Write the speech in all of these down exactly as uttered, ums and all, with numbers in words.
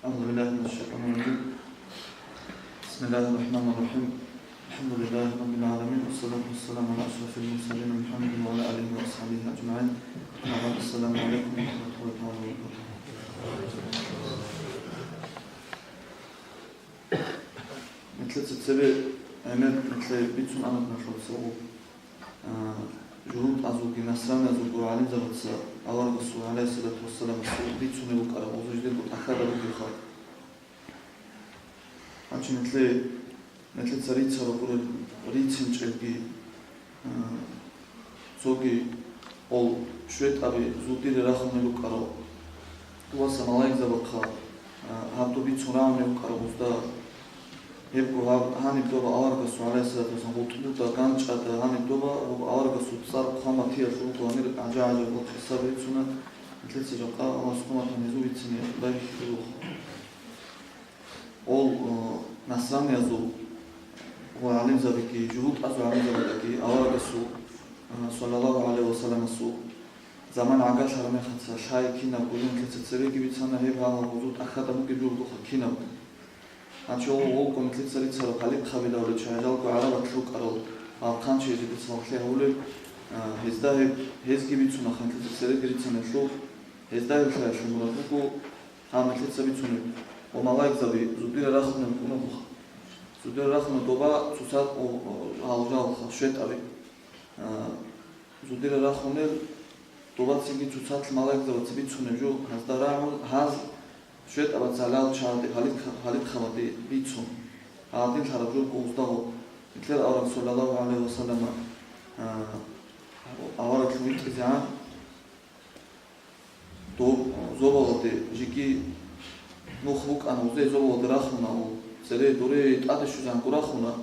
أعوذ بالله من الشيطان الرجيم. بسم الله الرحمن الرحيم. الحمد لله رب العالمين، والصلاة والسلام على أشرف المرسلين محمد وعلى آله وأصحابه أجمعين. أما بعد، السلام عليكم ورحمة الله تعالى وبركاته. Нилъеца цебе гӀемер нилъее бицун амад налъуца гъоб. А, жугьутӀазулги насраниязулго гӀалимзабаца аварагасул, гӀалайгьиссалату вассаламасул, бицунеб букӀараб гъозу жидерго тӀахьазаб бугебха. Гьанже нилъе-, нилъеца рицараб гурел рицинчӀелги, а, цоги гъол шветӀаби зудире рахунел рукӀарал. Дуваса малаикзабахъа, а, гьаб доб бицун рагӀунев вукӀараб гъозда. Гьебго гьаб-, гьаниб доба аварагасул, гӀалайгьиссалату вассалам, гъутӀбуда, ганчӀада, гьаниб доба гъоб аварагасул цӀар хъван батиялъул руго, гьанир гӀажа-гӀажаб хӀисаб рицуна, нилъеца жакъа Аллагьас хъуматан гьезул бицине байбихьулъул. Гъол, э, насраниязул гъол гӀалимзабиги, жугьутӀазул гӀалимзабидаги аварагасул, э, саллаллагьу гӀалайгьи вассаламасул заман гӀагарлъараб мехалъ лъай кинабго нилъеца цебеги бицана, гьеб гьалаб гъозул тӀахьазда бугеб жо бугоха кинабго. Гьанже гъолго нилъеца рицараб гьалихъабилавлъи чагӀазалго гӀарабат рукӀарал гьал хъанчиязе дица гьавлъи гьавулеб, а, гьезда гьеб, гьезги бицунаха нилъеца цереги рицанелъул, гьезда гьеб лъаялъе мурад буго, гьаб нилъеца бицунеб ва малаикзаби зудире рахунел рукӀунебха. Зудире рахуна доба цоцазда, о, о, гьал жалха, шветӀаби. А, зудире рахунел Доба цинги цоцазда малаикзабаца бицунеб жо, гьазда рагӀун, гьаз шветӀабаца гьалал чагӀаде гьалихъ-, гьалихъабаде бицун, гьадин лъараб жо гъоздаго. Нилъер авараг, саллаллагьу гӀалайгьи вассаллама, а, авараглъун витӀизегӀан, доб зобалалде жеги нух букӀана, гъозе зобалалде рахуна, цере доре тӀаде щвезегӀанго рахуна.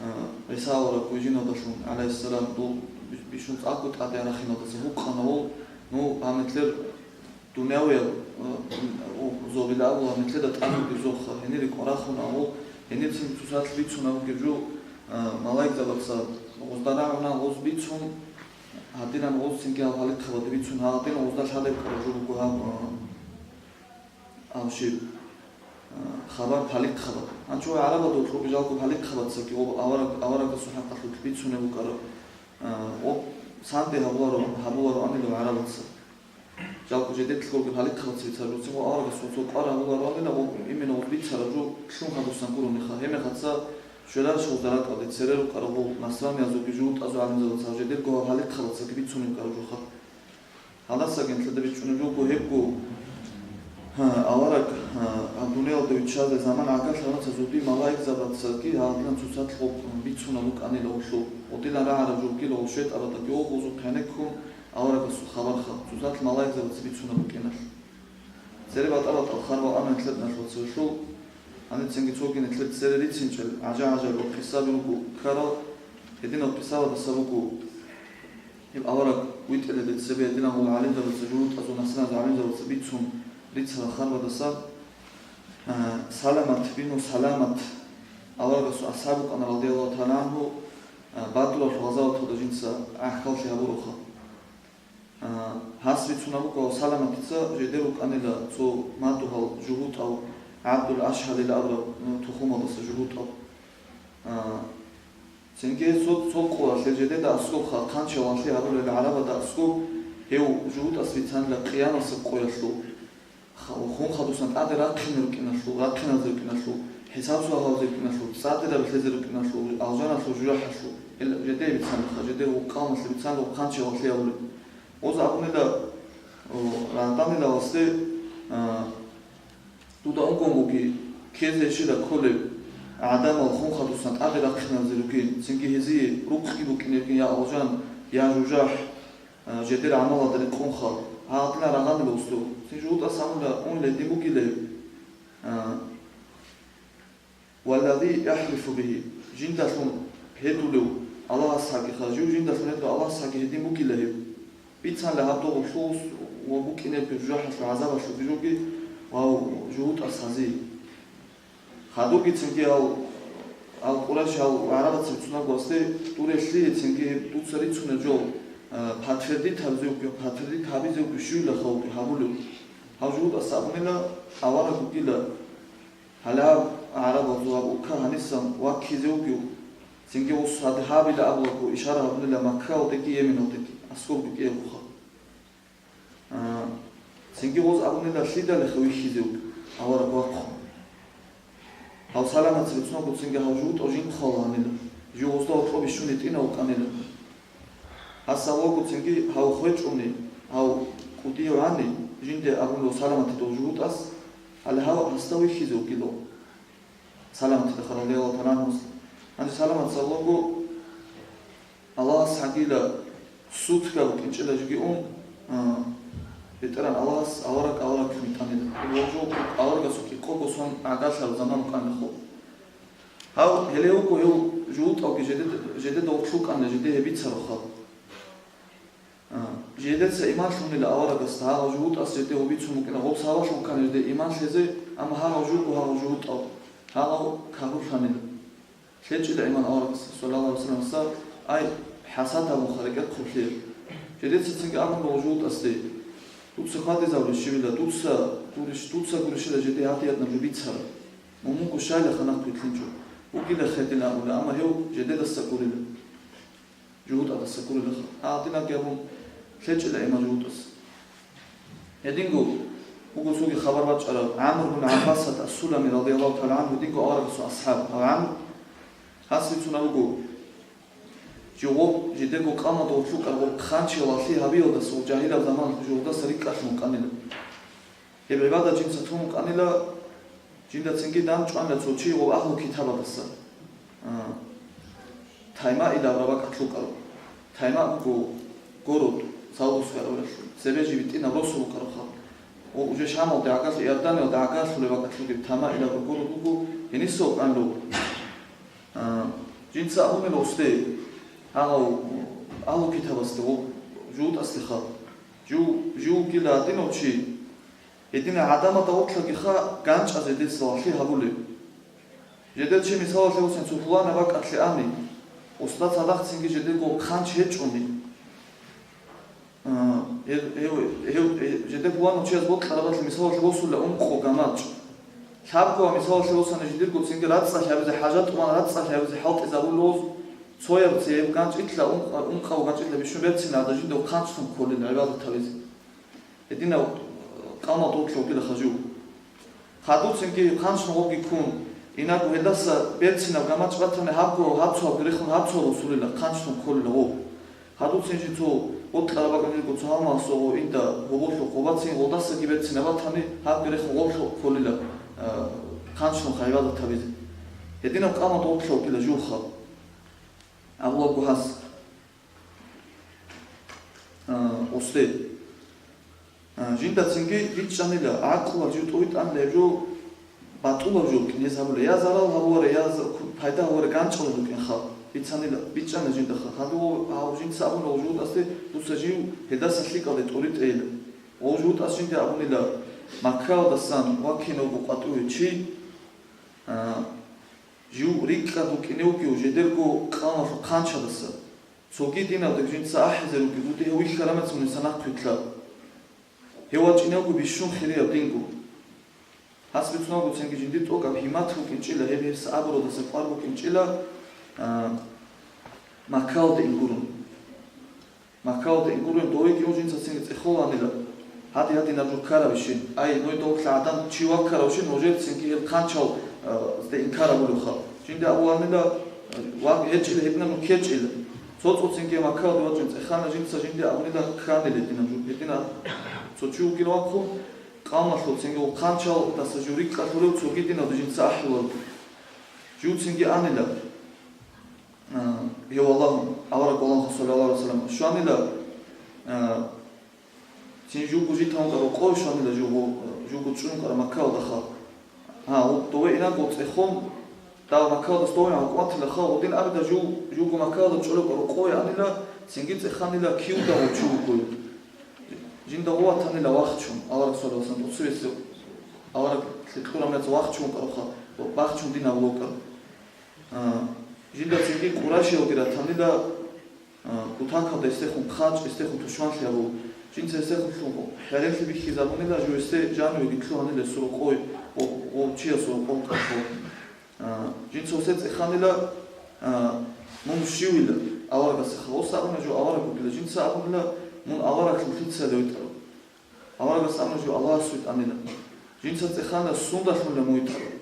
А, ГӀиса авараг вижиналдалъун, гӀалайгьиссалам, дол бищун цӀакъго тӀаде арахиналдаса гьукъана гъол, ну, гьанилъер дунявияб, а, о, зобилаго гьанилъеда тӀамуги зоха, гьенир рикӀкӀун рахуна гъол, гьенибцин цоцазда бицунаб бугеб жо, а, малаикзабаца гъозда рагӀуна, гъоз бицун, гьадинан гъоз цинги гьал гьалихъабаде бицун, гьадинан гъозда лъалеб ккараб жо буго гьаб, а, Абшир, а, хабар гьалихъабат. Гьанже гӀарабазул гьоркьоб жалго гьалихъабацаги ва авараг-, аварагасул хӀакъалъулъ бицунеб букӀараб, а, ва цанде гьабуларо-, гьабулароанилав гӀарабаца. Жалго жидеда лъугьараб гьалихъабаца бицараб жо, цинги аварагасул цо кӀвар гьабулароанила ва именно гъоз бицараб жо лъун хадусан гурониха. Гьеб мехалъ щвеларищ гъозда ракӀалде цере рукӀараб гъол насраниязулги жугьутӀазул гӀалимзабаца, жидерго гьал гьалихъабацаги бицунеб букӀараб жо хадуб. Гьалдасаги нилъеда бичӀчӀунеб жо буго гьебго, гьа, авараг, гьа, гьаб дуниялалда виччазе заман гӀагарлъараб мехалъ зуди малаикзабацаги гьадинан цоцазда гъоб бицунеб букӀанила гъолъул. Гъодилан рагӀараб жо бугила гъол шветӀабадаги ва гъозухъ гьенеккун аварагасул хабарха, цоцазда малаикзабаца бицунеб букӀиналъ. Цере батӀа-батӀал хабар букӀана нилъеда налъуца гьелъул, гьаниб цинги цоги нилъер цере рицинчӀел гӀажа-гӀажаяб къисаби руго ккарал. Гьединал къисабаздаса буго гьеб авараг витӀизе цебе гьединал гӀалимзабаца, жугьутӀазул насраниязул гӀалимзабаца бицун рицарал хабардаса, а, Саламат бину Саламат аварагасул асхӀаб вукӀана, радияллагьу тагӀала гӀангьу, а, Бадралъул гъазаваталда жинца гӀахьаллъи гьабураха. А, гьас бицунеб буго Саламатица жидер вукӀанила цо мадугьал жугьутӀав, ГӀабдул Ашгьалил абураб, ну, тухумалдаса жугьутӀав. А, цинги цо, цо къоялъ жидеда аскӀоб ха-, хъанчиял гьалъи гьабулел гӀарабазда аскӀоб гьев жугьутӀас бицанила къиямасеб къоялъул. Ха-, хун хадусан тӀаде рахъине рукӀиналъул, рахъиназе рукӀиналъул, хӀисаб-суал гьабизе рукӀиналъул, цӀадираб лъезе рукӀиналъул, алжаналъул, жужахӀалъул, ил жидее бицанаха, жидер гъукъалмалъе бицанлъун хъанчиял гьалъи гьабулеб. Гъоз абунила, о, рагъданила гъосде, а, дуда унгонгоги, ккезе щила кколеб гӀадамал хун хадусан тӀаде рахъиназе ругин, цинги гьезие рукъги букӀине ругин я алжан, я жужахӀ, а, жидер гӀамалалда рекъон хал. Гьадинан рагъанила гъосул. Цин жугьутӀас абуна, унила гьедин бугила гьеб. А, «Валлази яхӀлифу бигьи», жиндалъун гьедулев Аллагьасдаги ха, жив жиндалъун гьедулев Аллагьасдаги гьедин бугила гьеб. Бицанила гьаб доб гъолъул ва букӀинеб жужахӀалъул гӀазабалъулги жоги ва жугьутӀас гьази. Хадубгицинги гьал, гьал Къурайш, гьал гӀарабаца бицунаго гъосде, дур лъиецинги гьеб дуца рицунеб жо, а, подтвердить гьабизе вугев, подтвердить гьабизе вугев щивила халкъи гьабулев. Гьав жугьутӀас абунила, авараг вугила, гьалаб гӀарабазул гьаб улка гьанисан ваккизе вугев, цинги гъос гьадаб гьабила абулаго, ишара гьабунила Маккаялдеги Йеменалдеги, аскӀоб букӀиябухъа. А, цинги гъоз абунила, лъидалеха вихьизе вугев авараг вахъун. Гьав саламатица бицунаго цинги гьав жугьутӀав жинхъ хваланила, жив гъозда гьоркьоб бищун гьитӀинав вукӀанила. Гьас авалаго цинги гьав хвечӀони, гьав кӀудияв гьани, жинде абунила саламатидал жугьутӀас, гьале гьав гьасда вихьизе вугилан. Саламатида хадалде Аллагь таранас. Гьанже саламатица авалаго, Аллагьас гьагила сутка букӀинчӀила жеги ун, а, БетӀеран Аллагьас авараг авараглъун витӀанила. Ва жо аварагасул кӀикъого сон гӀагарлъараб заман букӀанила хоб. Гьав гьеле вуго гьев жугьутӀавги жеде-, жедеда гъорлъ вукӀана, жеде гьеб бицаро хал. А, жедеца иман лъунила аварагасда, гьагъав жугьутӀас жеде гьобицун букӀина, гъоб сабаблъун ккана жеде иман лъезе, амма гьагъав жуго гьагъав жугьутӀав, гьагъав кагьурлъанила. ЛъечӀила иман аварагас, саллаллагьу гӀалайгьи вассаламас, ай, хӀасад гьабун хъарикӀа хъублъи. Жедеца цинги абун буго жугьутӀасде: «Дуца хьвадизабулищ щибила, дуца гурищ, дуца гурищила жеде гьадиятнаб жо бицара. Мун мунго щайла ханахъ вилълъинчӀо, вугила хедин абула, амма гьев жедедаса гурила». ЖугьутӀадаса гурилаха. Гьадинабги абун, лъечӀила иман жугьутӀас. Гьединго буго цоги хабар бачӀараб ГӀамр бун ГӀаббасат ас-Сулами радияллагьу тагӀала гӀангьу, гьединго аварагасул асхӀаб. Гьав ГӀамр гьас бицунаб буго, жо гъоб жидерго къамалда гъорлъ рукӀараб гъоб хъанчиялъе гьабиялдаса ва жагьилаб заманалъ жугьутӀаса рикӀкӀалъун вукӀанила. Гьеб гӀибадат жинца тун вукӀанила, жинда цинги дандчӀванила цо чи гъоб агьлу китабадаса. А, Таймаъ илаб рабакӀалъ рукӀараб. Таймаъ буго город, Саудовская Аравиялъул, цебе жиб битӀинаб росу букӀараб хаб. Ва уже Шамалде гӀагарлъи, Иорданиялде гӀагарлъулеб бакӀалъ бугеб Таймаъ илаб город буго, гьениса вукӀанлъул. А, жинца абунила гъосде, гьагъав агьлу китабасде, гъоб жугьутӀасде хаб. Жув, жув вугила гьадинав чи, гьединал гӀадамазда вокьулагиха ганчӀазе дица лагълъи гьабулеб. Жидер чи мисалалъе босани цо пуланаб бакӀалъе ани, гъосда цадахъ цинги жидерго хъанч гьечӀони, а, гьев, гьев, гьев, гьев, жидер пуланав чияс бокьарабалъе мисалалъе босула ункъо гамачӀ. Лъабго ва мисалалъе босани жидерго цинги рацӀцӀалъи гьабизе, хӀажат тӀубан рацӀцӀалъи гьабизе хӀалтӀизабулев, цояб цеб ганчӀилъа ункъ-, ункъав ганчӀилъа бищун берцинарда жинда хъанчлъун кколин гӀибадат гьабизе. Гьединав къамал тӀодлъугьила хажу. Хадуцинги хъанчлъун гъобги ккун, инаго гьелдаса берцинаб гамачӀ батани, гьабго гьабцугьабги рехун гьабцугьаб босулила, хъанчлъун кколила гъоб. Хадуцин жинцо бокьараб бакӀанилго цо гьалмагъасда гъо инда гьоболлъухъ гъобацин гъолдасаги берцинаб батани, гьабги рехун гъоблъухъ кколила, а, хъанчлъун гӀибадат гьабизе. Гьединаб къамал тӀодлъугьила жуха. Абулаго гьас. А, осде. А, жинда цинги бичӀчӀанила, гӀакълуялъ жив тӀовитӀанила гьеб жо батӀулаб жо букӀин гьез гьабула. Я зарал гьабуара, я за-, пайда гьабуара ганчӀалаб букӀин хаб. Бицанила, бичӀчӀана жинда хаб. Гьадув гьав жинца абуна гъов жугьутӀасде, дуца жив гьелдаса лъикӀалде тӀоритӀейила. Гъов жугьутӀас жинда абунила, Маккаялдасан ваккинавго къватӀиве чи, а, жив рикӀкӀад вукӀине вугев жидерго къавмалъул хъанчадаса. Цоги диналда жинца ахӀизе ругел, гьев вихьарамецун гьесда нахъвилълъа. Гьев вачӀиневго бищун хирияб динго. Гьас бицунагоцинги жиндир тӀокӀаб гьиммат букӀинчӀила, гьеб гьебса абуралдаса кӀвар букӀинчӀила, а, Маккалде ингурун. Маккалде ингурун дове кӀиун жинцацинги цӀехоланила. Гьади-гьадинаб жо ккарабищин? Ай, нойда вокьа гӀадан чи ваккаравщин, нужецинги гьеб хъанчал, а, зде инкар абулевха. Жинда абуланила, а, ва гьечӀила гьеб нух ккечӀила. Цо-цоцинги Маккалде вачӀун цӀехана жинца, жинда абунила кканила гьединаб жо. Гьединаб цо чи вугин вахъун, къавмалъуцинги ва хъанчалдаса жив рикӀкӀалъулев цоги диналда жинца ахӀуларго. Живцинги анила. А, гьев Аллагь, авараг Аллагь саллаллагьу гӀалайгьи ва саллам, щванила, а, цин жуго житавун кӀарав къой щванила жуго, жуго чӀун кӀара Маккалда хал. Гьа, гъо-, дове инаго цӀехон, дагь Маккалдас дове гьукъватила хал, гъодин абида жу-, жуго Маккалда чӀолеб кӀарав къой анила, цинги цӀеханила кивда гъов чи вугоян. Жинда гъо ватанила вахчун, авараг саллаллагьу гӀалайгьи ва саллам, тӀоцевесев авараг лъикьураб мехалъ вахчун кӀарав хал, бахчун динав вокӀар. А, жинда цинги Къурайшиялги ратанила, а, кутакалда эстехун хъанчӀ, эстехун тушманлъи гьабув. Жинца гьесдехун хӀеренлъи бихьизабунила, жо гьесде жанивеги лъугьанила гьесул рокъой, гъо-, гъов чиясул рокъов кӀалъо. А, жинца гьесде цӀеханила, а, мун щивила, аварагасеха. Гъос абуна, жо авараг вугила. Жинца абунила, мун авараглъун лъицайила витӀарав. Аварагас абуна, жо Аллагьас витӀанила. Жинца цӀехана, сундалъунила мун витӀарав.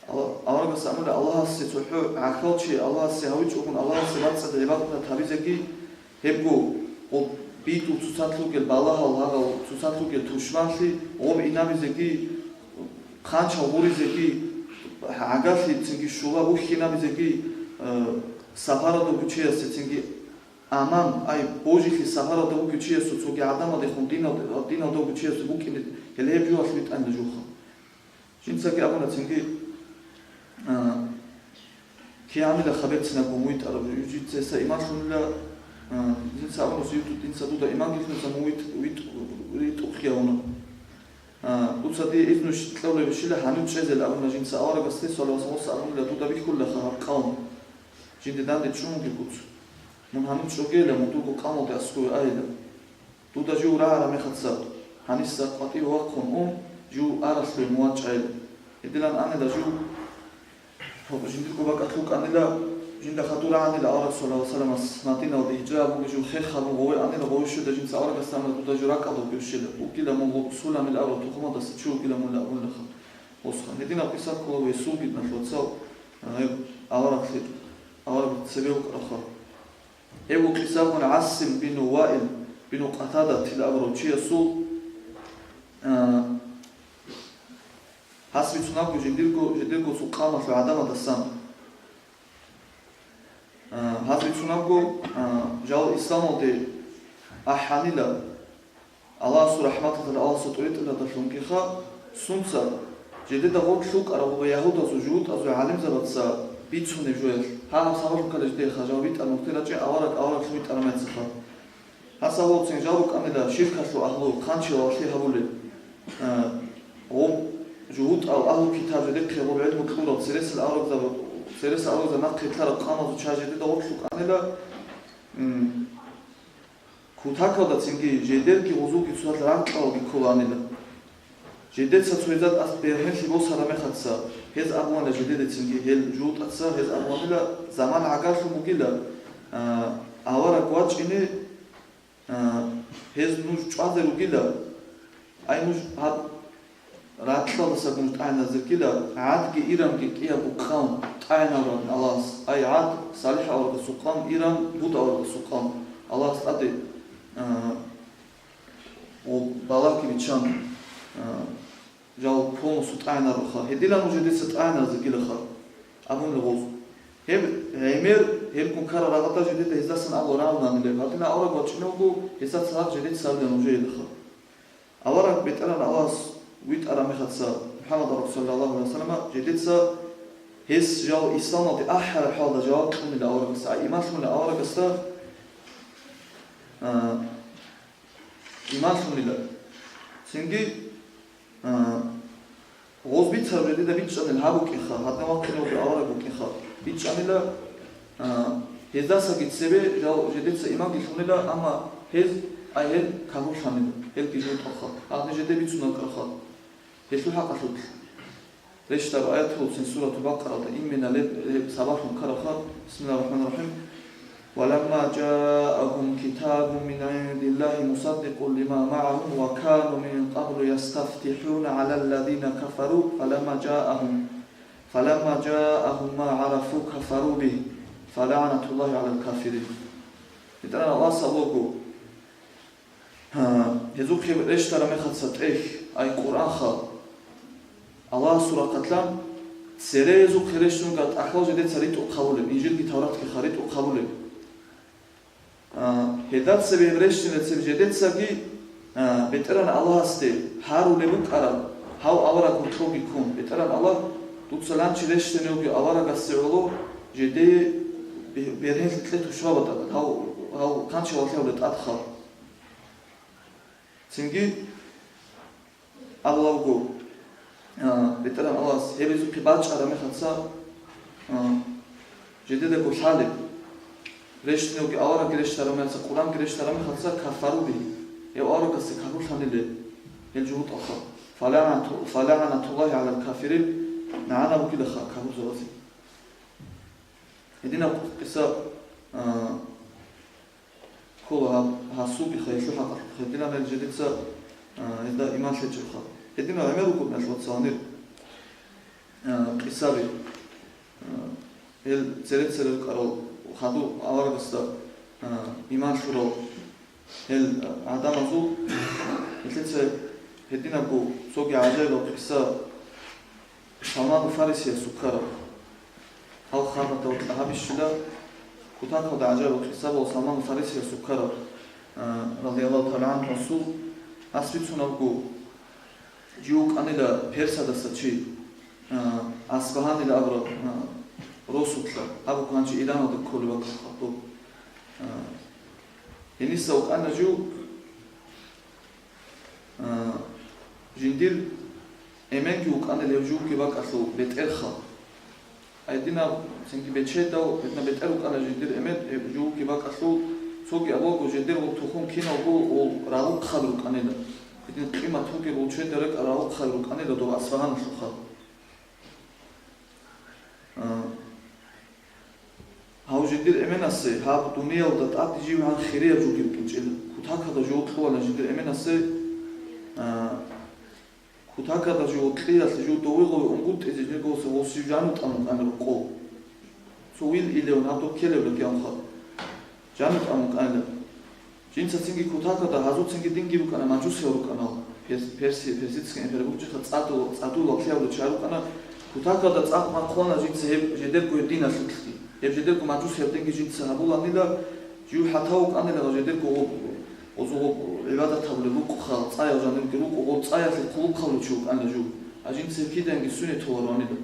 Алла-, аварагас абуна, Аллагьасе цохӀо гӀахьал чи, Аллагьасе гьавичӀогун, Аллагьасе бацӀцӀад гӀибадат гьабизеги, гьебго, гъоб битӀул цоцалъ ругел балагьал, гьагъал цоцалъ ругел тушманлъи гъоб инабизеги, хъанчал гъуризеги, гӀагарлъи цинги щула бухьинабизеги, э, сапаралда вугев чиясе цинги аман, ай, божилъи сапаралда вугев чиясул цоги гӀадамалдехун динал-, диналда вугев чиясе букӀине, гьеле гьеб жоялъ витӀанила жуха. Жинцаги абуна цинги, а, кигӀанила хаберцинаб мун витӀараб, жинца гьесда иман лъунила, а, жинца абуна, жив-, жинца дуда иман гьелъунца мун витӀ-, витӀ-, витӀухъе гьавуна. А, дуца дие изну щ-, кьолебищила гьанив чӀезел абуна жинца аварагасде, саллаллагьу гӀалайгьи ва саллам, абунила, дуда бихьулаха гьаб къавм, жинде данде чӀун вугеб гуц. Мун гьанив чӀогейила, мун дурго къавмалде аскӀове айила. Дуда жив рагӀараб мехалъ, гьаниса къватӀиве вахъун ун, жив аралъуе мун вачӀайила. Гьединан анила жив, жиндирго бакӀалъ вукӀанила, жинда хадур рагӀанила авараг саллаллагьу гӀалайгьи ва салламас Мадиналде гьижра абун жив хех гьабун гъове анила, гъове щведа жинца аварагасда абуна, дуда жив ракӀалда вугев щила, вугила мун гъоб Суламил абураб тухумалдаса чи вугила мун абунилаха. Осха. Гьединаб къиса ккола гьесул гьитӀиналъувацал, а, гьеб авараглъи, авараг цебе вукӀараха. Гьев вукӀиса абуна ГӀасим бину Ваил бину Къатадатил абурав чиясул, а, гьас бицунабго жиндирго, жидерго цо къавмалъул гӀадамаздасан. А, гьас бицунабго, а, жал исламалде ахӀанила, Аллагьасул рахӀматалда, Аллагьасул тӀоритӀаладалъунгиха, сунца жидеда гъорлъ рукӀараб ва ягьудазул, жугьутӀазул гӀалимзабаца бицунеб жоялъ, гьагьаб сабаблъун ккола жидеяха жал битӀараб нухде рачӀи авараг авараглъун витӀараб мехалъха. Гьас гьавоцин жал рукӀанила ширкалъул агьлу, хъанчиял гьалъи гьабулел, а, гъоб жугьутӀал агьлу китаб жидехъе гъоб гӀилму кьурал цересел аварагзаб-, цересел аварагзаб нахъе лъараб къавмазул чагӀи жидеда гъорлъ рукӀанила, м, Кутакалда цинги жидерги гъозулги цоялъ ракьалги кколанила. Жидеца цо гьезда тӀаса бергьенлъи босараб мехалъ, гьез абуанила жидеда цинги гьел жугьутӀаца, гьез абуанила, заман гӀагарлъун бугила, а, авараг вачӀине, а, гьез нуж чӀвазе ругила, ай нуж гьаб Ракьалдасаго нуж тӀагӀиназегила, ГӀадги Иранги кӀиябго къавм тӀагӀинавран Аллагьас, ай, ГӀад, СалихӀ аварагасул къавм, Иран, Гуд аварагасул къавм, Аллагьас тӀаде, а, ва балагьги биччан, а, жал полностью тӀагӀинароха. Гьединан нуж жидеца тӀагӀиназегилаха, абунила гъоз. Гьеб гӀемер, гьеб ккун ккарал рагъада жидеда гьездасан абула рагӀунанилеб, гьадинав авараг вачӀине вуго, гьесда цадахъ жидеца абила нужеилаха. Авараг БетӀергьан Аллагьас витӀараб мехалъ, МухӀаммад авараг, саллаллагьу гӀалайгьи ва саллама, жидеца гьес жал исламалде ахӀараб хӀалда жаваб кьунила аварагасда, а, иман лъунила аварагасда, а, иман лъунила. Цинги, а, Гъоз бицараб жидеда бичӀчӀанила гьаб букӀинха, гьадин вахъине вугев авараг букӀинха. БичӀчӀанила, а, гьездасаги цебе жал жидеца иманги лъунила, амма гьез, ай, гьел кагьурлъанила, гьелги жутӀаха, гьадин жиде бицунаркаха. Гьелъул хӀакъалъулъ рещтӀараб аят буго цин Суратул Бакъаралда, именно гьеб, гьеб сабаблъун ккараха. Бисмиллагьир рахӀманир рахӀим. ولما جاءهم كتاب من عند الله مصدق لما معهم وكانوا من قبل يستفتحون على الذين كفروا فلما جاءهم، فلما جاءهم ما عرفوا كفروا به، فلعنة الله على الكافرين. БетӀергьан Аллагьас абулаго, гьезухъе рещтӀараб мехалъ тӀехь, ай Къуръанха, Аллагьасул рахъалъан, церезухъе рещтӀунга тӀахьал жидеца ритӀухъ гьабулеб, Инжилги Тавратгиха ритӀухъ гьабулеб. А, гьелда цебе гьеб рещтӀинаб цебе жидецаги, а, БетӀергьан Аллагьасде гьарулеб букӀараб, гьав авараг гьоркьоги ккун, БетӀергьан Аллагь, дуца лъанчи рещтӀинев вугев аварагасе гӀоло жидее бе-, бергьенлъи кье тушбабатӀа, гьав, гьав хъанчиял гьалъи гьабулеб тӀадхъал. Цинги, Аллагьго, а, БетӀергьан Аллагьас гьеб гьезухъе бачӀараб мехалъ, а, жидедаго лъалеб, рещтӀиневги аварагги рещтӀараб мехалъ, Къуръанги рещтӀараб мехалъ, кафару бигьи. Гьев аварагасде капурлъаниле гьел жугьутӀалха. ФалягӀнату-, фалягӀнатуллагьи гӀалал кафирин, нагӀана бугилаха капурзабазе. Гьединаб къиса, а, ккола гьаб гьасулгиха, гьелъул хӀакъалъулъ гьединаб гьел жидеца, а, гьезда иман лъечӀебха. Гьединаб гӀемер руго, вацал, гьанир, а, къисаби. А, гьел цере-цере рукӀарал хадур аварагасда, а, иман лъурал гьел гӀадамазул, гьелъеца гьединабго цоги гӀажаибаб къиса Салман Фарисиясул ккараб. Гьал хабарда вокьа гьабищила, кутакалда гӀажаибаб къиса буго Салман Фарисиясул ккараб, а, радияллагьу тагӀала гӀангьу, расул, гьас бицунабго, жив вукӀанила Персиядаса чи, а, Асбагьанила абураб, а, росулъа, абу гьанже Ираналда кколеб бакӀалъа. А, гьениса вукӀана жив, а, жиндир эменги вукӀанила гьев жугьутӀги бакӀалъул бетӀерха. Гьединаб цинги бечедав, гьединаб бетӀер рукӀана жиндир эмен, э, жугьутӀги бакӀалъул, цоги абуго жидер гъул тухум киналго гъул рагъухъаби рукӀанила. Гьедин къимат бугеб гъул чеда рекӀарал рагъухъаби рукӀанила дов Асбагьаналъухъа. А, гьав жиндир эменасе гьаб дуниялда тӀад жив гьан хирияб жугьутӀ букӀинчӀила, кутакалда жугьутӀ лъугьана жиндир эменасе, а, кутакалда жугьутӀ кьиялъе жугьутӀ дове-дове унгутӀизе жиндирго гъосие гъосие жану тӀамун кӀана рокъов. Цо вил илеван гьаб доб ккелеб рекӀанха. Жану тӀамун кӀана. Жинца цинги кутакалда гьазуцинги динги рукӀана, мажусиял рукӀана. Перс-, Перси-, Персидский империя бугӀчӀиха цӀадул, цӀадул ваклъиялда чагӀи рукӀана. Кутакалда цӀакъ бахъуна жинца гьеб жидерго гьеб диналъулъги. Гьеб жидерго мажусияб динги жинца гьабуланила, жив хӀатав вукӀанила ва жидерго гъоб-, гъозул гъоб гӀибадат гьабулеб рукъуха, цӀаял жанирги рукъу, гъоб цӀаялъе хъулухъ гьабулев чи вукӀанила жив. А жинца гьеб кидаянги сунет гьаварванила.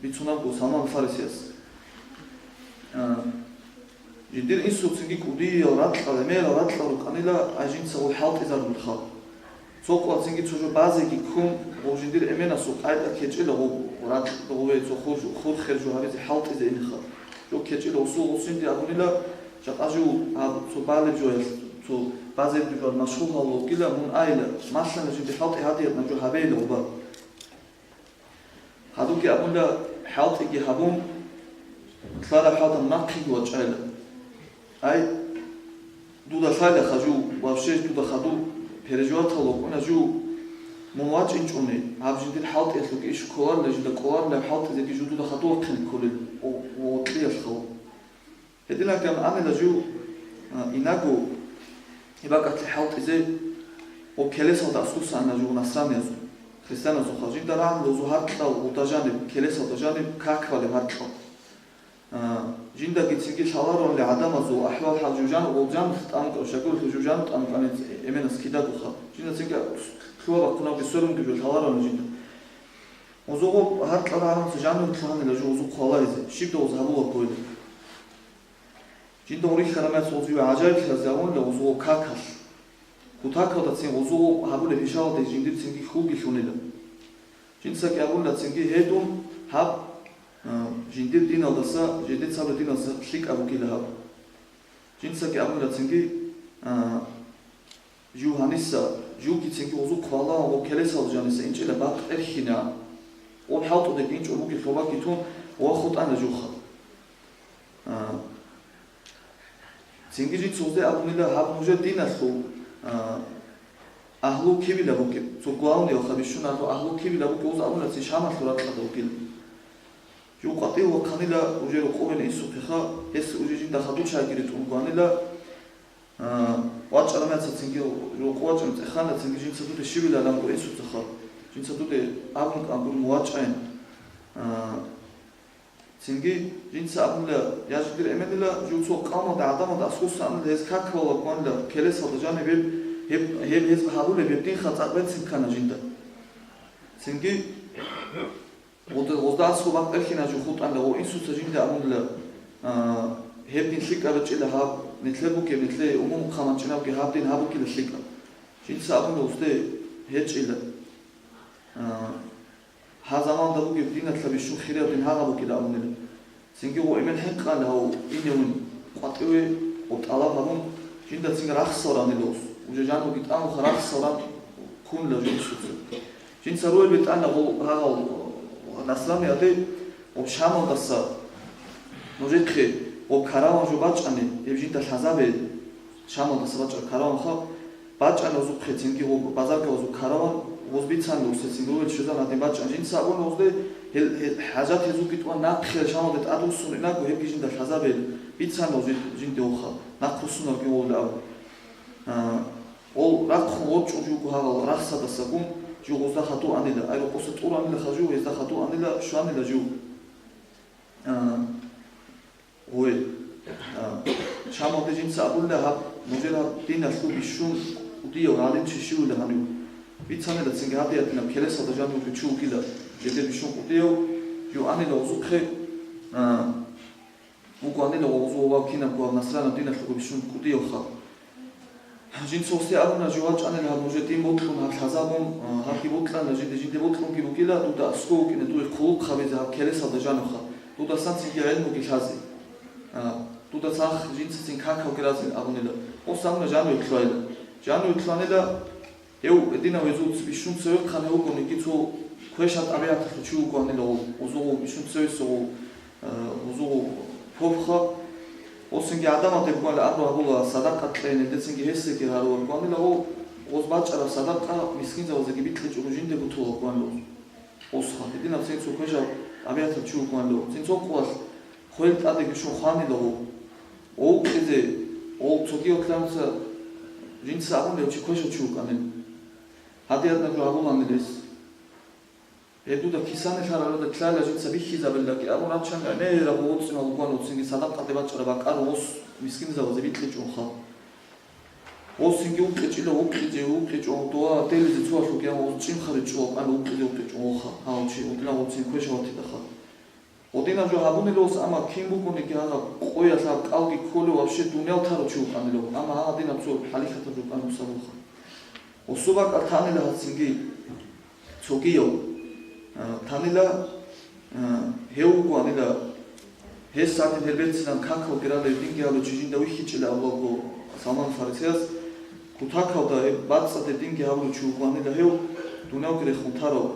Бицунабго Салман Фарисияс. А, жиндир инсуцинги кӀудиял ракьал, гӀемерал ракьал рукӀанила, ай жинца гъол хӀалтӀизарулел халкъ. Цо къвацинги цо жо базеги ккун, гъол жиндир эменасул къайда ккечӀила гъол ракь, гъове цо хур-, хур-хер жо гьабизе хӀалтӀизе инеха. Жо ккечӀила усул гъосинде абунила, жакъа жо гьаб цо балеб жоялъ, цо базеб жоялъ машгъул гьавула вукӀила, мун айила, малъана жинде хӀалтӀи гьадиятна жо гьабейила гъоба. Гьадуги абула, хӀалтӀиги гьабун, лъала хӀалда нахъеги вачӀайла. Ай, дуда лъайла хажу, вообще дуда хадуб переживатал вукӀуна жу, мун вачӀинчӀуни, гьаб жиндир хӀалтӀиялъуги иш кколарила, жинда кӀоларила хӀалтӀизеги жу дуда хадув вахъине кколел, о, о, кьиялъ хав. Гьединлъидал анила жив, а, инаго гьеб бакӀалъе хӀалтӀизе, ва келесалда аскуса ана жив насраниязул, христианазухъа. Жинда рагӀанила гъозу гьаркьал гъуда жаниб, келесалда жаниб как балеб гьаркьал. А, жиндаги цинги лъаларонли гӀадамазул ахӀвал-хӀал жив жан, гъол жан тӀамукӀав шагуралъув жив жан тӀамукӀани эменас кидагуха. Жинда цинги лъугьа-бахъунабги сверунги жив лъаларонли жинда. Гъозу гъоб гьаркьал рагӀанаса жаниве лъугьанила жив гъозухъ валагьизе, щиб дов гъоз гьабула ккойила. Жинда гъорихьараб мехалъ гъозие гӀажаиблъиялъе гьавунила гъозул какалъ. Кутакалдацин гъозул гъоб гьабулеб хӀишалде жиндирцинги хьулги лъунила. Жинцаги абунилацинги гьедун гьаб, а, жиндир диналдаса, жидеца гьабулеб диналдаса лъикӀаб бугила гьаб. Жинцаги абунилацинги, а, Жив гьаниса, живгицинги гъозухъ валагьун ва келесал жаниса инчӀила бакъ тӀерхьина. Ун хӀалтӀудеги инчӀо бугеб лъобаги тун ва хутӀана жуха. А, цинги жинца гъозде абунила, гьаб нужер диналъул, а, агьлу кибила бугеб, цо главныйалха бищунарго агьлу кибила бугеб, гъоз абуна цин Шамалъул ракьалда вугила. Жив къватӀив вахъанила уже рокъове инсухъеха, гьес уже жинда хадур чагири тӀун гванила, А, вачӀараб мехалъ цинги рокъов вачӀун цӀехана, цинги жинца дуде щибилан абун инсуцаха. Жинца дуде абун кӀан гури мувачӀайин. А, цинги жинца абула, я жиндир эменила, жив цо къавмалда гӀадамалда аскуса анила гьез как балеб кканила, келесалда жаниб гьеб, гьеб, гьеб гьез гьабулеб гьеб динха цӀакъ берцин ккана жинда. Цинги Гъуда-, гъозда аскӀоб бакъ бехьина жо хутӀанила, гъо инсуца жинда абунила, а, гьеб дин лъикӀаб гьечӀила гьаб, нилъер бугеб, нилъее умумухъ хъаманчӀинабги гьаб дин гьаб бугила лъикӀаб. Жинца абунила, гъосде гьечӀила. А, гьа заманда бугеб диналъа бищун хириял дин гьагъаб бугила абунила. Цинги гъо эмен хӀинкъали гьав иневин къватӀиве ва тӀалаб гьабун, жинда цинги рахсал ранила гъос. Уже жанивги тӀамуха рахсалан кунла жинцуца. Жинца ругел бетӀана гъол гьагъал насраниялде, гъоб Шамалдаса нужехъе гъоб караван жо бачӀани, гьеб жинда лъазабе, Шамалдаса бачӀараб караванха, бачӀани гъозухъе цинги гъоб базаргавазул караван, гъоз бицани усецин ругел щвезан гьадин бачӀани жинца абуна гъозде, гьел, гьел хӀажат гьезулги тӀуан нахъе Шамалде тӀадвуссун инаго, гьебги жинда лъазабе, бицани гъоз жинде вохал, нахъ руссунарги гъолда абун. А, Ол рахъун ворчӀун жуго гьагъал рахсадасагун, жуго гъозда хадуанила, ай рокъоса тӀуранилаха жуго, гьезда хадуанила, щванила жуго. А, Гъой. А, Шамалде жинца абулила гьаб, нужер гьаб диналъул бищун кӀудияв гӀалимчи щивила гьанив. Бицанила цинги гьадиятинаб келесалда жанив чи вугила, жеде бищун кӀудияв, жуанила гъозухъе, а, Вукванила гъозу ва кинабго гьаб насранаб диналъул бищун кӀудиявха. Жинца гьесде абуна, жо вачӀанила гьаб нужер дин бокьун, гьаб лъазабун, а, гьабги бокьанила жинде, жинде бокьунги бугила, дуда аскӀов вукӀине дуе хъулухъ гьабизе гьаб келесалда жанухъа, дуда сансинги гӀелмуги лъазе. А, Дуда цах жинцацин какалги разил абунила. Гьес абуна жануе лъугьайила. Жануе лъугьанила, Гьев гьединав гьезул бищун цевехъан гьев вугониги цо квешаб тӀабигӀаталъул чи вугоанила гъов, гъозул бищун цевесев гъов, э, гъозул попха. Гъосинги гӀадамал деб гуала амру гьабула, садакъа кьейин, гьелдецинги гьесеги гьарулар гуанила гъов, гъоз бачӀараб садакъа мискинзабазеги бикьичӀого жинде бутула гуанила гъосха. Гьединав цин цо квешаб тӀабигӀатал чи вугоанила гъов. Цин цо къуялъ хвел тӀаде бищун хванила гъов. Гъов кьезе, гъов цоги отлъанца жинца абун гьев чи квешав чи вукӀанин. Гьадиятна жо гьабуланилес. Гьеб дуда кисани лъаралда кьала жинца бихьизабиллаги абун рачан гӀемераб гъоцӀимал вукӀан уцинги садакъаде бачӀараб бакӀарун гъос мискинзабазе бикьичӀунха. Гъосинги укьичӀила укьичӀе, укьичӀо, дова делизе цоалъуги гьав гъос чӀимхари чӀула кӀан укьизе укьичӀун гъоха, гьав чи, гъодинав гъоцин квешав ватидахъа. Гъодинаб жо гьабунелос, амма кин бугониги гьагъаб къоялъ гьаб кӀалги кколев вообще дуниял таро чи вукӀанилав, амма гьагъадинаб цо хӀалихьатаб жо кӀан гьусабулха. Гъосул бакӀал танила гьацинги цогияв, а, танила, а, гьев вугоанила, гьес гьадин гьел берцинан какалги ралев динги гьалучи жинда вихьичӀила авлалго Салман Фарисияс, кутакалда гьеб бацӀцӀаде динги гьабулев чи вугоанила гьев, дунявги рехун тарав.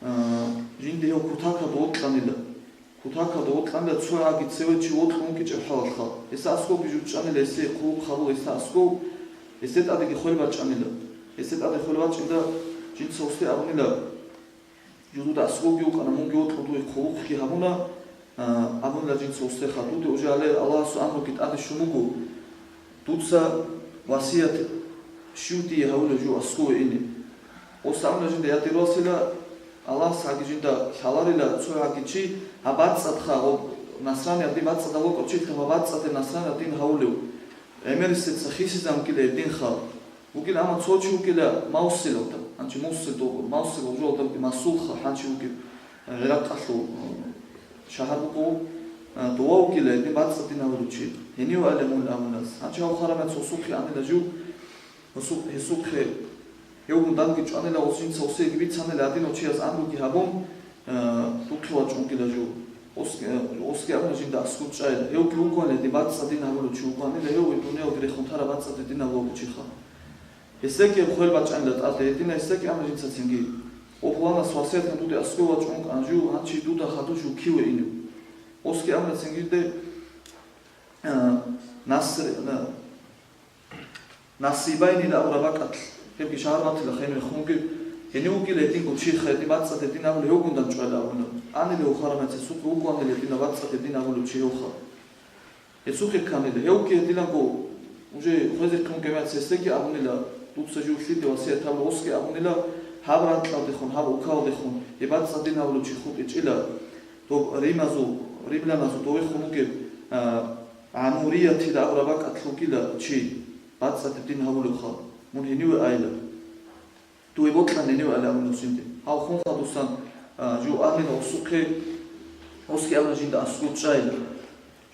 А, жинда гьев кутакалда вокьанила. Кутакалда вокьанила цо гӀаги цеве чи вокьун вукӀичӀеб хӀалалха. Гьесда аскӀовги жучӀанила гьесие хъулухъ гьабула гьесда аскӀов, гьесде тӀадеги хвел бачӀанила. Гьесде тӀаде хвел бачӀинда жинца гьесде абунила, жо дуда аскӀовги вукӀана, мунги вокьун дуе хъулухъги гьабуна, а, абунила жинца гьесдеха, дуде уже гьале Аллагьасул амруги тӀаде щун буго. Дуца васият щив дие гьавулев жо аскӀове ине? Гъос абуна жинда, я дир васила, Аллагьас гьаги жинда лъаларила цо гьаги чи, гьаб бацӀцӀадха, гъоб насранияб дин бацӀцӀадав вокьав чилъ гьаб бацӀцӀаде насранияб дин гьавулев. ГӀемерисеца хисизан вукӀила гьеб динха. ВукӀила, амма цо чи вукӀила Мавсилалда, гьанчи Мусил дов, Мавсилал жоялдалги Масулха, гьанчи вукӀив, э, Гъиракъалъул, э, шагьар буго, э, дова вукӀила гьедин бацӀцӀадин гьавулев чи. Гьенив али мун абунас. Гьанчи гьав харамац гьосухъе анила жив, гьосу-, гьесухъе гьевгун данги чӀванила, гъос жинца гьосиеги бицанила, гьадинав чияс амруги гьабун, э, духъе вачӀунгила жив. Гъосги, э, гъосги абуна жинда аскӀов чӀайила. Гьевги вугоанила гьедин бацӀцӀадин гьавулев чи вугоанила, гьев ва дуниялги рехун тараб бацӀцӀадин гьавулев чи ха. Гьесдеги хвел бачӀанила тӀаде, гьедина гьесдеги абуна жинца цинги. О, пуланас васиятан дуде аскӀов вачӀун вукӀан жив, гьанчи дуда хадув жив киве инев. Гъосги абуна цингиде, а, Наср-, на-, Насибайнила абураб бакӀалъ, гьебги шагьар батила хенве хунги, гьенив вугила гьединго чи, гьедин бацӀцӀад гьедин абулев гьевгундан чӀвала абуна. Анилев харамаца сукъ вукӀанила гьедина бацӀцӀад гьедин абулев чи гьевха. Гьесухъе кканила. Гьевги гьединанго уже хвезехъин вугев гьесдеги абунила, дуца жив лъиде васият гьабула, гъосги абунила, гьаб ракьалдехун, гьаб улкалдехун, гьеб бацӀцӀадин гьавулев чи хутӀичӀила, доб римазул, римляназул довехун вугеб, а, гӀамуриятил абураб бакӀалъ вугила чи, бацӀцӀадеб дин гьавулевха, мун гьениве айила. Дуе бокьан гьенив али абун русинде. Гьав хун хадусан, а, жуанила гъосухъе, гъосги абуна жинда аскӀов чӀайила.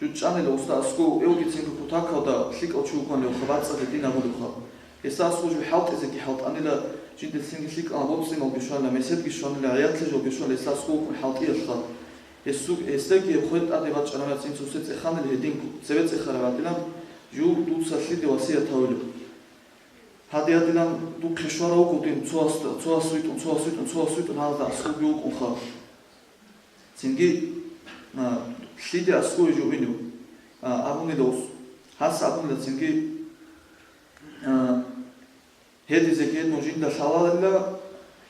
ЖучӀанила гъосда аскӀов, эвгицинго кутакалда лъикӀав чи вукӀанлевха, бацӀцӀаде дин абулевха. Гьесда аскӀов жив хӀалтӀизеги хӀалтӀанила, жинда цинги лъикӀал боцӀцӀималги щванила, меседги щванила, гӀиятлъи жоги щванила, гьесда аскӀов вукӀун хӀалтӀиялъха. Гьесу-, гьесдаги гьеб хвел тӀаде бачӀараб цин цосе цӀеханила гьединго, цеве цӀехараб гӀадинаб, жив дуца лъиде васият гьавилев. Гьадиядилан духъе щварав вуго дин, цо гьасда, цо гьас витӀун, цо гьас витӀун, цо гьас витӀун, гьалда аскӀовги вукӀунха. Цинги, а, лъиде аскӀове жо инев, а, абунила ус. Гьас абунила цинги, а, гьедизе гьедун жинда лъаларила,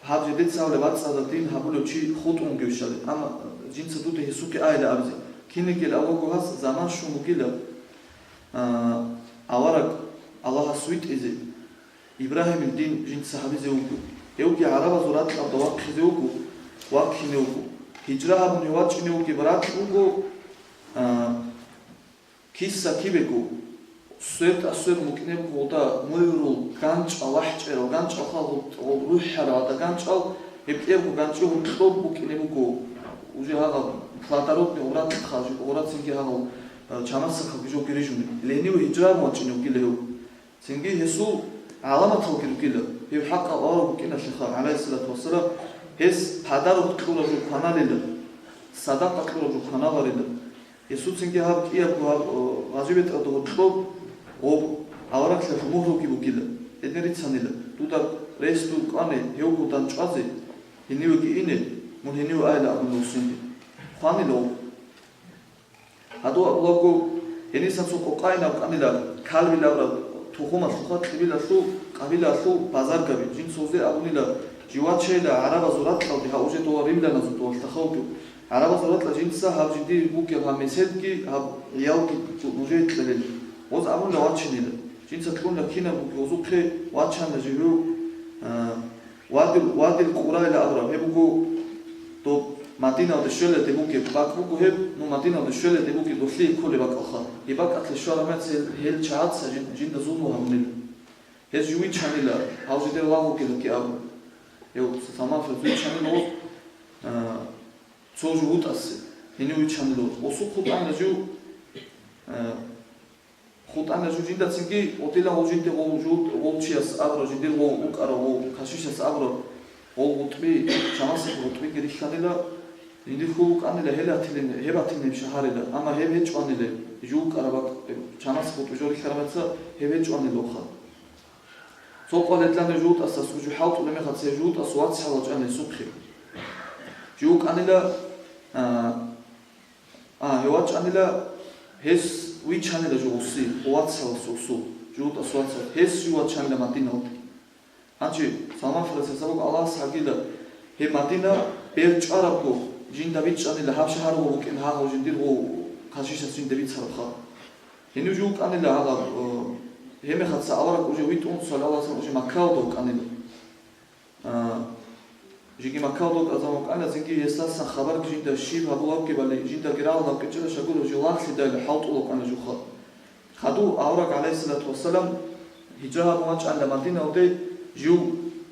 гьаб жидеца гьавлеб бацӀцӀадаб дин гьабулев чи хутӀун вугевщали, амма жинца дуда гьесухъе айила абизе. Кинигел аваго гьас заман щун вугила, а, авараг Аллагьас витӀизе. Ибрагьимил дин жинца гьабизе вуго. Гьевги гӀарабазул ракьалда вахъизе вуго, вахъине вуго. Гьижра гьабун гьев вачӀине вугеб ракь вуго, а, киса кибего, сверда-сверун букӀине буго гъолда мугӀрул ганчӀал, вахӀчӀерал ганчӀал, гъол, гъол рухӀарал гьада ганчӀал, гьеб кӀиябго ганчӀи гьоркьоб букӀине буго, уже гьагъал плодородный гъорацӀха, гъорацинги гьагъал, а, чамасахъалги жоги рижуни. Гьенив гьижра гьабун вачӀине вугила гьев. Цинги гьесул гӀаламаталги ругила, гьев хӀакъаб авараг вукӀиналъеха, гӀалайгьиссалату вассалам, гьес подарок кьураб жо кваналила, садакъа кьураб жо кваналарила. Гьесул цинги гьаб кӀиябго гьаб, о, гъажибетӀалда гъоркьоб гъоб авараглъиялъул мугьруги бугила. Гьедин рицанила, дуда рес дур кӀване гьевго данчӀвазе, гьенивеги ине, мун гьенив айила абуна усинги. Хванила гъоб. Гьадур абулаго, гьенисан цо къокъаинаб къанила, Калбил абураб тухумалъулха, кьибилалъул, къабилалъул базаргаби. Жинца гьезде абунила, жив вачейила гӀарабазул ракьалде, гьав уже дова римляназул довалъ дахъавги. ГӀарабазул ракьалде жинца гьаб жиндир бугеб гьаб меседги, гьаб гӀиялги нужее кьелила. Гьез абунила вачинила. Жинца кьунила кинаб бугеб гьезухъе вачанила жив, а, Вадил, Вадил Къурайла абураб, гьеб буго доб Мадиналде щвелалде бугеб бакӀ буго гьеб, ну, Мадиналде щвелалде бугеб долъие кколеб бакӀалха. Гьеб бакӀалъе щвараб мехалъ гьел, гьел чагӀаца жин-, жинда зулму гьабунила. Гьез жив виччанила, гьав жидер лагъугилаги абун. Гьев Салман Фарис виччанила гъоз, а, цо жугьутӀасе, гьенив виччанила гъоз. Гъосухъ хутӀана жив, а, ХутӀана жо жиндацинги, гъотӀила гъов жинде гъов жуд-, гъов чияс абура, жиндир гъов вукӀара, гъов кашишас абура, гъов гъутӀби, чамасеб гъутӀбиги рихьанила, жиндир хьул вукӀанила, гьел атилин, гьеб атилин шагьарила, амма гьеб гьечӀванила, жо вукӀараб бакӀ-, чамасеб гъутӀби жо рихьараб мехалъ гьеб гьечӀванилаха. Цо къваледлъана жугьутӀасас, жо хӀалтӀулеб мехалъ цебе жугьутӀас вацгӀал вачӀана гьесухъе. Жо вукӀанила, а, А, гьев вачӀанила, гьес виччанила жо гъоси, вацгӀалас гъосул, жугьутӀас вацгӀал, гьес жив вачанила Мадиналде. Гьанже Салман Фарисица абуго, Аллагьас гьагила, гьеб Мадина бер чӀварабго, жинда бичӀчӀанила гьаб шагьар гъо букӀин гьагъав жиндир гъов кашишас жинда бицарабха. Гьенив жо вукӀанила гьагъаб, э, гьеб мехалъ авараг уже витӀун, саллаллагьу гӀалайгьи ва саллам, уже Маккаялда вукӀанила. А, жеги Маккалда вукӀараб заман вукӀана, цинги гьесдасан хабарги жинда щиб гьабулеб бугебали, жиндаги рагӀулеб кӀочӀила шагураб жо лагълъидайилан хӀалтӀулев вукӀана жуха. Хадув авараг, гӀалайгьиссалату вассалам, гьижра гьабун вачӀанила Мадиналде, жив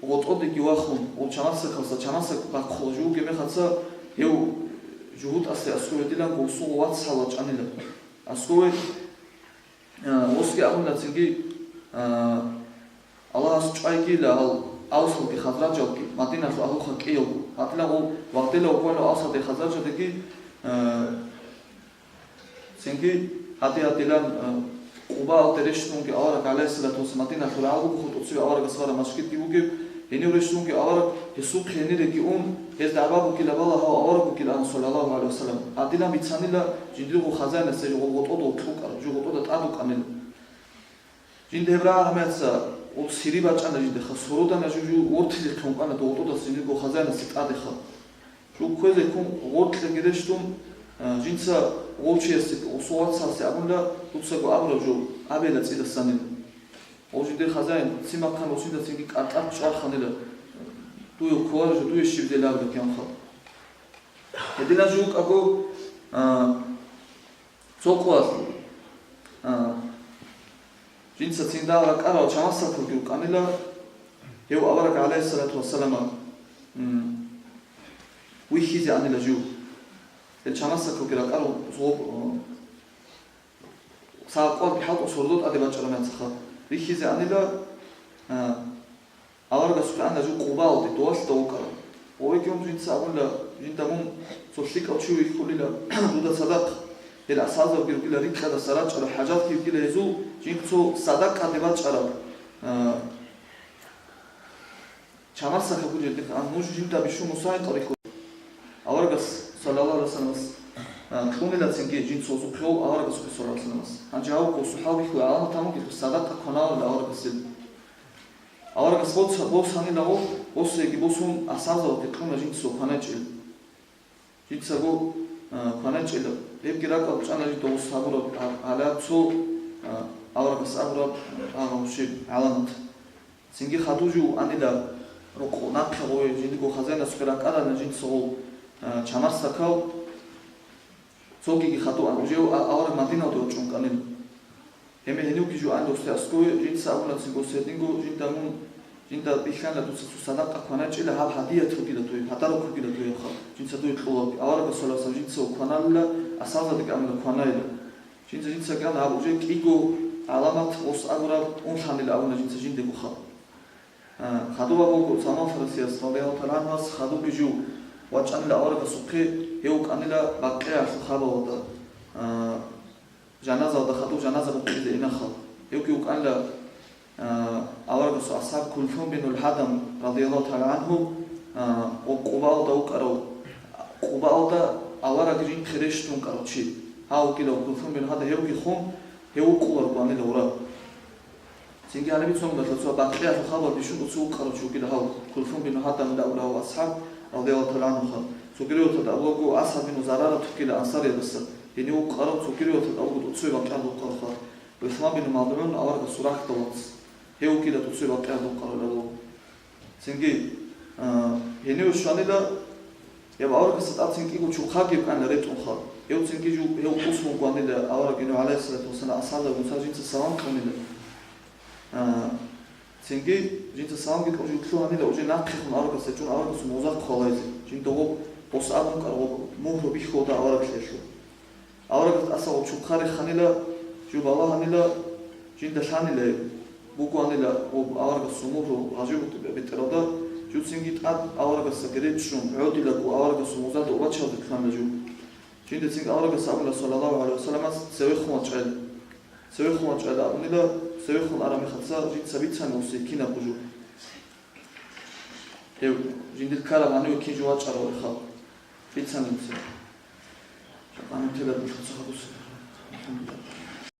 гъотӀодеги вахун, гъов чамасдехалъа чамасдехъ бахъула жо вугеб мехалъ, гьев жугьутӀасде аскӀове дилан гъосул вацгӀал вачӀанила. АскӀове А, гъосги абуна цинги, а, Аллагьас чӀвайгила гьал авсалги хазражалги, Мадиналъул агьлуха кӀиялго. Гьадинаб гъол вагъдила вукӀана авсалде хазражалдеги, а, цинги гьадин-гьадинан, а, Къубаалде рещтӀунги авараг, гӀалайгьиссалату вассалам, Мадиналъул рагӀал буго, хутӀуцеве аварагас вараб мажгитги бугеб, гьенив рещтӀунги авараг, гьесухъе гьениреги ун, гьезда гӀаба бугила бала гьав авараг вугилан, саллаллагьу гӀалайгьи ва саллам. Гьадинан бицанила, жиндирго хазаинасда жо гъотӀода вукӀараб, жо гъотӀода тӀад вукӀанила. Жинда гьеб рагӀараб мехалъ гъоб сири бачӀана жиндехъа, сородана жо, жо вортизехъин вукӀана дов гъотӀодаса жиндирго хазаинасде тӀадехъа. Жо кквезехъин гъоркьеги рещтӀун, а, жинца гъов чиясе, гъосул вацасе абунила, дуцаго абураб жо абейила цӀидасанила. Гъов жиндир хазаин ццин бахъана, гъосиндацинги кӀартӀад чӀварханила, дуе кколареб жо дуе щиб диларила кӀиямха. Гьединаб жо вукӀаго, а, цо къоялъ, а, жинца цинги ракӀарал чамасдехалги вукӀанила, гьев авараг, гӀалайгьиссалату вассалам, м, вихьизе анила жив. Гьел чамасдехалги ракӀарал зоб-, а, цо къоялъги хӀалтӀун сордо тӀаде бачӀараб мехалъха вихьизе анила, а, Аварагасухъе ана жив Къубаалде, довалъида вукӀарав. Гъовегиун жинца абуна, жинда мун цо лъикӀав чи вихьулила, дуда цадахъ гьел асхӀабзабги ругила рикьадаса рачӀарал хӀажатги бугила гьезул, жинца цо садакъаде бачӀараб, а, Чамасдакаб гурел дихъ, а, нуж жинда бищун Муса гьикъа рихьо. Аварагас, саллаллагьу гӀалайгьи вассаламас, а, кьунила цинги жинца гъосухъе гьев аварагасухъе, саллаллагьу гӀалайгьи вассаламас. Гьанже гьав гъосухъалихьуе гӀаламат гьабунгелъул садакъа кваналарила аварагасил. Аварагас боц-, босанила гъов, босеги босун, асарзаватги кьуна жинцаго кваначӀел. Жинцаго, а, кваначӀел, гьебги ракӀалда чӀана жинда гъос гьабураб гьа-, гьалаб цо, а, аварагас абураб, а, гьаб щиб гӀаламат. Цинги хадув жив анила рукъ нахъе гъове, жиндирго хазаинасухъе ракӀарана жинцаго, а, чамасдакал, цогиги хадув ан, уже а-, авараг Мадиналде вачӀун кӀанила. Гьеб гьенивги жуан досде аскӀове, жинца абуна цинго гьединго, жинда мун, жинда бихьана дуца цо садакъа кваначӀила, гьаб гьадият бугила дуе, подарок бугила дуе, ха, жинца дуе кьолаб. Аварагас, саллаллагьу гӀалайгьи вассалам, жинца кваналила, асарзабиги абуна кванайила. Жинца, жинца кӀана гьаб уже кӀиго гӀаламат гъос абураб унлъанила абуна жинца жиндего, ха. А, хадув абуго Салман Фарисияс, радияллагьу тагӀала гӀангьуяс, хадувги жив вачӀанила аварагасухъе, гьев вукӀанила Бакъиялъул хабалда, а, жаназалда, хадув жаназа букъизе инахъал. Гьевги вукӀанила, а, аварагасул асхӀаб Кулсум бинул Гьадам, радияллагьу тагӀала гӀангьу, а, ва Къубаалда вукӀарав, Къубаалда авараг жинхъе рещтӀун вукӀарав чи. Гьав вукӀила Кулсум бин Гьадам, гьевги хун, гьев вукӀуларго анила гъура. Цинги гьаниб цонгадалъ цо Бакъиялъул хабар бищун цо вукӀарав чи вукӀила гьав, Кулсум бин Гьадам абурав асхӀаб, радияллагьу тагӀала гӀангьу, ха. Цогидал рокьалда абулаго, Асад бин Зарара вукӀила ансариялдаса, гьенив вукӀарав, цогидал рокьалда абуго цо бакӀиялда вукӀарав, ха. ГӀусман бин МазгӀун аварагасул рахьдал вац. Гьев вукӀила цо бакӀиялда вукӀарав абулаго. Цинги, а, гьенив щванила, гьеб аварагасда тӀад цин кӀиго чухъаги кӀанила ретӀунха. Гьев цинги жу-, гьев ус вугоанила авараг гьенив, гӀалайгьиссалату вассалам, асхӀабзаб гуцал жинца салам кьунила. А, цинги жинца саламги кьун жутлъу гьанила, уже нахъехун аварагасда чӀун аварагасул музахъ хвалайзе. Жинда гъоб босабун кӀар гъоб мугьру бихьулда авараг лъелъул. Аварагас тӀаса гъоб чухъа реханила, жуб балагьанила, жинда лъанила гьеб. Бугоанила гъоб аварагасул мугьру гъажиб бетӀералда, жуцинги тӀад аварагасдаги речӀчӀун, гӀодилаго аварагасул музада убачалде кканила жу. Жинда цинги аварагас абула, саллаллагьу гӀалайгьи вассаламас, цевехун вачӀайла. Цевехун вачӀайла абунила, цевехун араб мехалъ жинца бицана гъосие кинабго жо. Гьев жиндир ккараб гьаниве кин жо вачӀарав халкъ. Бицана гьесие. Жакъа нилъеда дуца хадуса. АлхӀамдулиллагь.